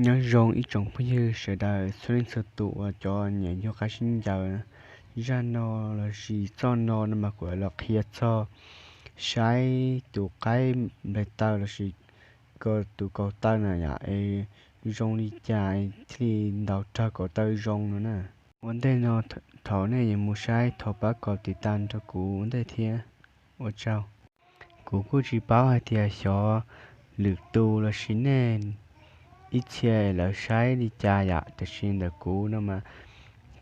Nyob zoo ib tsoom phooj ywg sawv daws txhua leej txhua tus uas cov nyiam yug qaib sib ncaws. Zaj no lossis txoj no no mas kuv los qhia txog saib tus qaib nplai taw lossis ko tus kaus taw na yom, es zoo li cas thiaj li ntaus raug kaus taw zoo no na. Ua ntej no, thaum nej yuav mus saib thov pab kom tiv tas rau kuv ua ntej thiab, ua tsaug. Kuv kuj tsis paub hais tias xyov lwm tus lossis nej ib txhia lawv saib li cas yom, tiam sis ntawm kuv no mas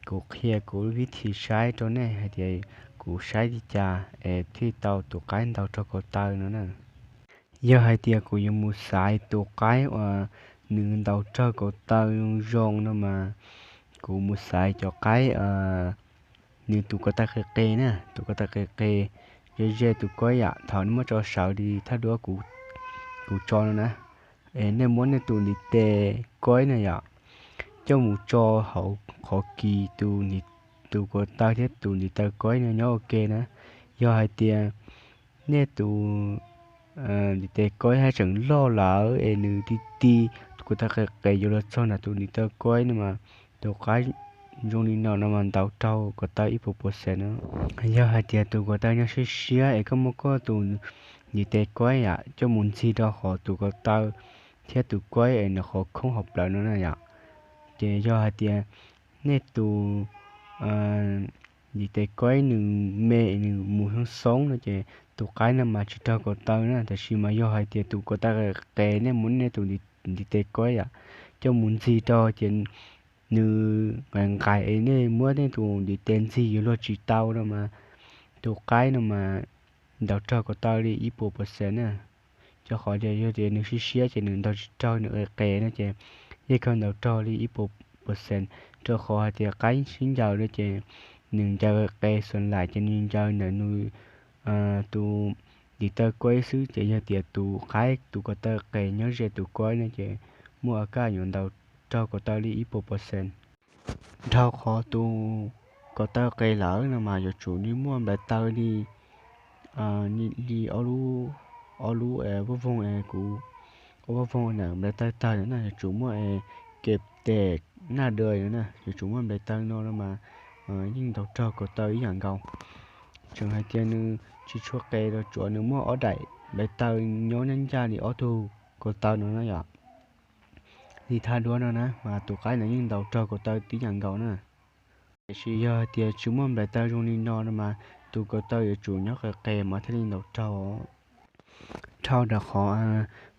kuv qhia kuv vib thi saib rau nej hais tias kuv saib li cas es thiaj tau tus qaib ntaus raug kaus taw no na. Yog hais tias kuv yuav mus xaiv tus qaib uas nws ntaus raug kaus taw zoo zoo no mas kuv mus xaiv cov qaib nws tus kaus taw qis qis na, tus kaus taw qis qis, ze ze tus kaib yom, thaum nej muab tso sawv li thaj duab kuv tso no na, es nej muab nej tus ntiv tes kaib na yom, coj mus tso hauv qhov kis tus kaus taw thiab tus ntiv taw kaib no nyob ua ke na. Yog hais tias nej tus ntiv tes kaib haj tseem loj lawm es nws ti ti, tus kaus taw qis qis yuav luag txog nram tus ntiv taw kaib no mas tus qaib zoo li no no mas ntaus raug kaus taw ib puas percent no. Yog hais tias tus kaus taw nyob siab siab es koj muab koj tus ntiv tes kaib yom coj mus ntxig rau qhov tus kaus taw thiab tus kaib es nws qhov khoob hauv plawv no na yom, ces yog hais tias nej tus ntiv tes kaib nws me nws mus xoob xoob no ces tus qaib no mas tsis raug kaus taw na. Tab sis mas yog hais tias tus kaus taw qis qis nej muab nej tus ntiv tes kaib yom coj mus ntxig rau ces nws nqais nqais es nej muab nej tus ntiv tes ntxig yuav luag tsis tau no mas tus qaib no mas ntaus raug kaus taw li ib puas percent na. Rau qhov tias yog tias nws siab siab ces nws ntaus tsis raug, nws qis qis no ces yeej kawg ntaus raug li ib puas percent. Rau qhov hais tias qaib sib ncaws no ces nws ncaws qis qis xos laim ces nws ncaws ntawm nws tus ntiv taw kaib xwb, ces yog tias tus qaib tus kaus taw qis nyob ze tus kaib no ces muaj a kaj yuav ntaus raug kaus taw li ib puas percent. Dhau qhov tus kaus taw qis lawm no mas yuav tsum li muaj nplai taw li, li ob lub, ob lub vaj voog, kuv, ob vaj voog na, nplai taw tawg na yuav tsum muaj es kev tes naj daws na, yuav tsum muaj nplai taw no no mas yeej ntaus raug kaus taw ib yam nkaus. Tseem hais tias nws tsis tshua qis los tsuav nws muaj ob daim nplai taw nyob ncaj ncaj li ob tug kaus taw no na yom. Li thaj duab no na mas tus qaib no yeej ntaus raug kaus taw tib yam nkaus na. Tiam sis yog hais tias tsis muaj nplai taw zoo li no no mas tus kaus taw yuav tsum nyob qis qis mas thiaj li ntaus raug. Dhau rau qhov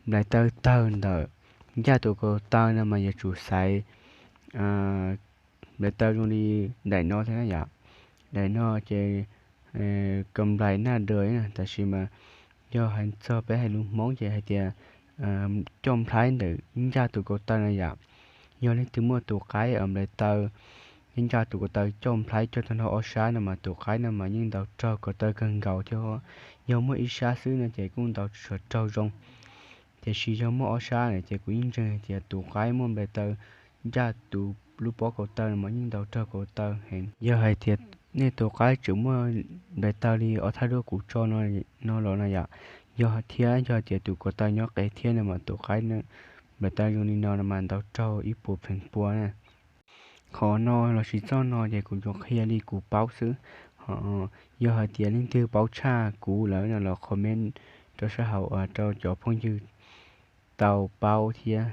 nplai taw tawg ntawm ncaj tus kaus taw no mas yuav tsum xaiv nplai taw zoo li daim no thiab na yom. Daim no ces ka nplais naj daws na, tab sis mas yog hais txog peb hais lus Hmoob ces hais tias coj nplhaib ntawm ncaj tus kaus taw na yom. Yog leej twg muaj tus qaib nplai taw ncaj tus kaus taw coj nplhaib coj tag nrho ob sab no mas tus qaib no mas yeej ntaus raug kaus taw kawg nkaus thiab. Yog muaj ib sab xwb no ces kuj ntaus tsis tshua raug zoo. Tiam sis yog muaj ob sab na ces kuv yeej ntseeg hais tias tus qaib muaj nplai taw ncaj tus lub pob kaus taw no mas yeej ntaus raug kaus taw heev. Yog hais tias nej tus qaib tseem muaj nplai taw li ob thaj duab kuv tso no los no yom, yog thiab yog tias tus kaus taw nyob qis thiab no mas tus qaib nplai taw zoo li no no mas ntaus raug ib puas feem pua na. Qhov no lossis txoj no ces kuv yuav qhia li kuv paub xwb. Ho yog hais tias leej twg paub tshaj kuv lawm no los comment rau sab hauv rau cov phooj ywg tau paub thiab.